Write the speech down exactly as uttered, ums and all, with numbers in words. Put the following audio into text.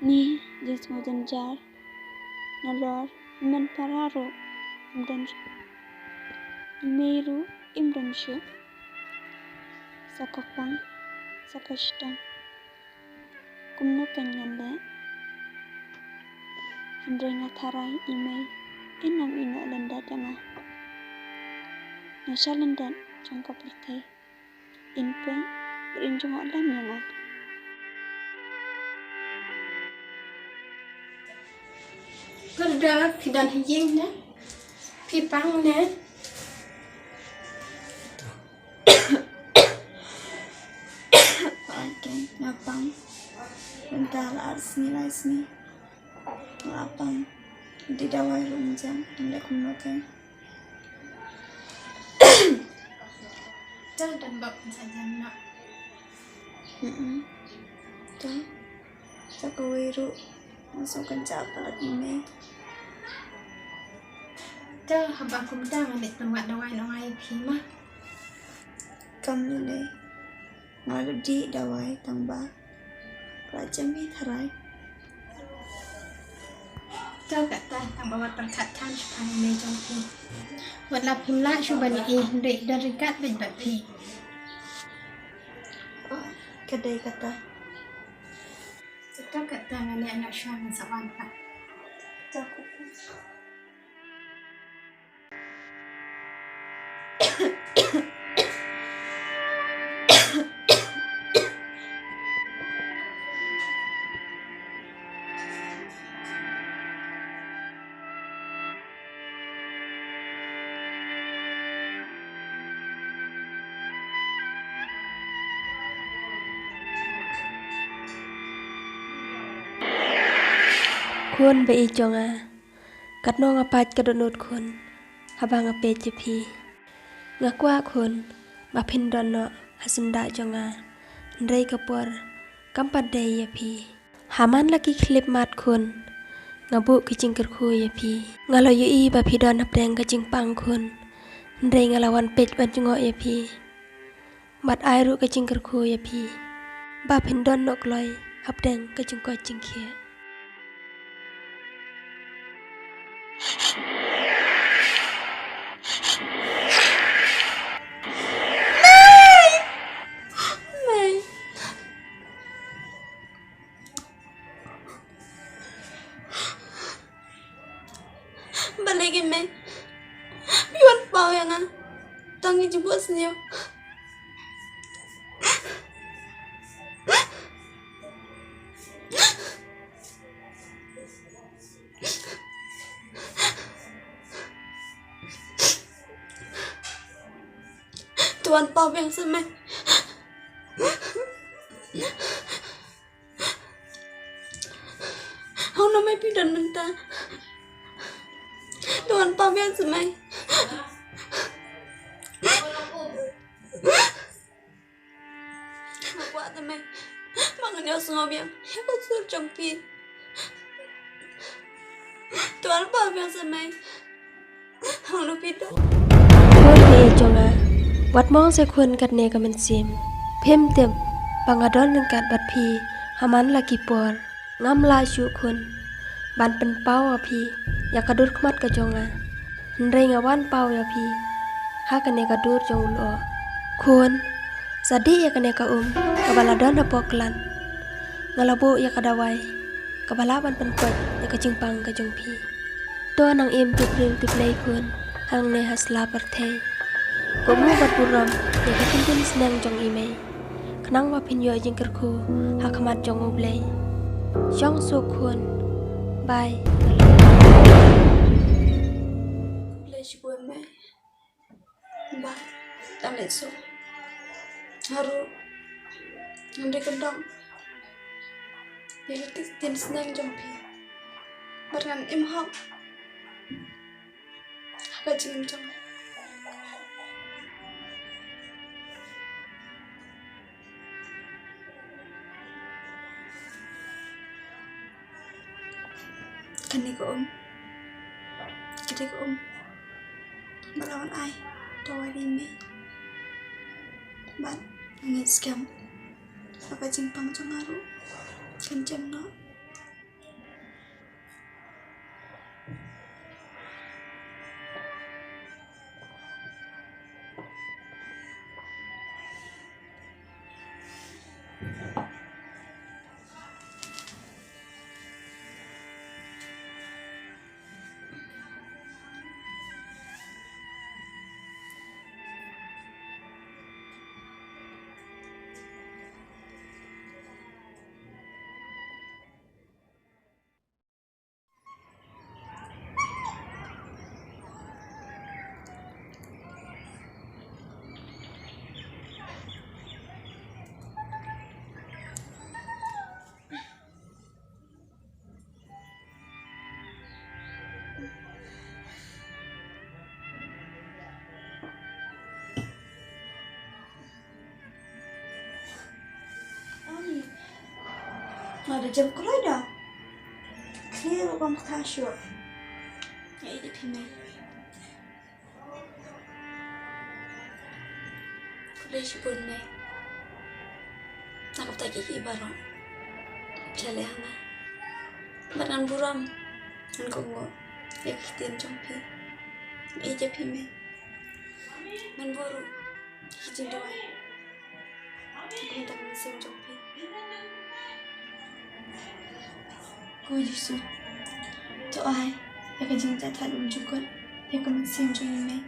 Ni jingsngew jynjar. Nalor mynpara ruh im don shuh. I mei ruh im don shuh. Sa ka pang, sa ka shitom. Kumno kan ngan leh? Hynrei nga tharai i mei in ym ïeh noh lyndet ïa nga. Nga shah lyndet jong ka pyrthei. In pyn, in jngoh lem ïa nga. Kyrda phi don ha ïing ne? Phi pang ne? Pang kein, nga pang. Mynta la ar sngi lai sngi. Nga pang. Dei dawai ruh mynjang, ym leh kumno kein. Tang dan bap sa jan nak. Mm-mm. Tang. Sa kawei ruh. Nga sngewkynjah palat ïa me. Tang haba kumta ngan leit pynwad dawai noh ïa phi ma. Kam lei lei. Nga la dih dawai tang ba la jem hi tharai. To kata tang ba wat pyrkhat than shaphang i mei jong phi. Wat la phim lah shuh ban ïohi hynrei don ryngkat bad bad phi. Oh, ka dei kata. To kata ngan ïa noh shuwa ngan sa wan pat. To kata. Khun ba ïeit jong nga. Katno nga pait ka dohnud khun haba nga peit ïa phi. Nga kwah khun ba phin don noh ha syndah jong nga. Hynrei ka por kam pat dei ïa phi. Ha man la ki khyllipmat khun nga buh ki jingkyrkhu ïa phi. Nga la ïohi ba phi don hapdeng ka jingpang khun. Hynrei nga la wan peit wan jngoh ïa phi. Bad ai ruh ka jingkyrkhu ïa phi ba phin don noh kloi hapdeng ka jingkoit jingkhiah. Balei ki mei phi wan paw ïa nga? Tang ïa jingbuh sniew. To wan paw biang sa mei. Hangno mei phi don mynta? To wan paw biang sa mei. Nga kwah te mei ba ngan ïohsngew biang ïa ka sur jong phi. To wan paw biang sa mei. Hangno phi don? Khun ba ïeit jong nga, wat mong seh khun katne ka mynsiem. Phim tip ba nga don ryngkat bad phi ha man la ki por. Ngam lah shuh khun ban pynpaw ïa phi ïa ka dur khmat ka jong nga. Hynrei nga wan paw ïa phi ha kane ka dur jong u lyoh. Khun, sa dih ïa kane ka um kaba la don hapoh klan. Nga la buh ïa ka dawai kaba lah ban pynkoit ïa ka jingpang ka jong phi. To nang im tip briew tip Blei khun hangne ha sla pyrthei. Kohnguh bad burom ïa ka ktien sneng jong i mei. Khnang ba phin ïoh jingkyrkhu ha khmat jong u Blei. Shong suk khun. Bye. Blei shibun mei. Ba, dang leit suk. Haru. Ngan dei kyndong ïa ka ktien sneng jong phi. Bad ngan im hok ha ka jingim jong nga. Kane ka um, kane ka um ba la wan ai dawai ïa me. Bad nga ngeit skhem ba ka jingpang jong nga ruh kan jem noh. Ada jam kloi da. Khlieh ruh kam kata shuh. Nga ïeit ïa phi mei. Khublei shibun mei. Na ka bynta kiei kiei baroh phi la leh ha nga. Bad ngan burom, ngan kohnguh ïa ka ktien jong phi. Nga ïeit ïa phi mei. Ngan burom ïa ki jingduwai. Ngan da ka mynsiem jong phi. Ko Jisu, to ai ïa ka jingtharai bymjukut ïa ka mynsiem jong i mei.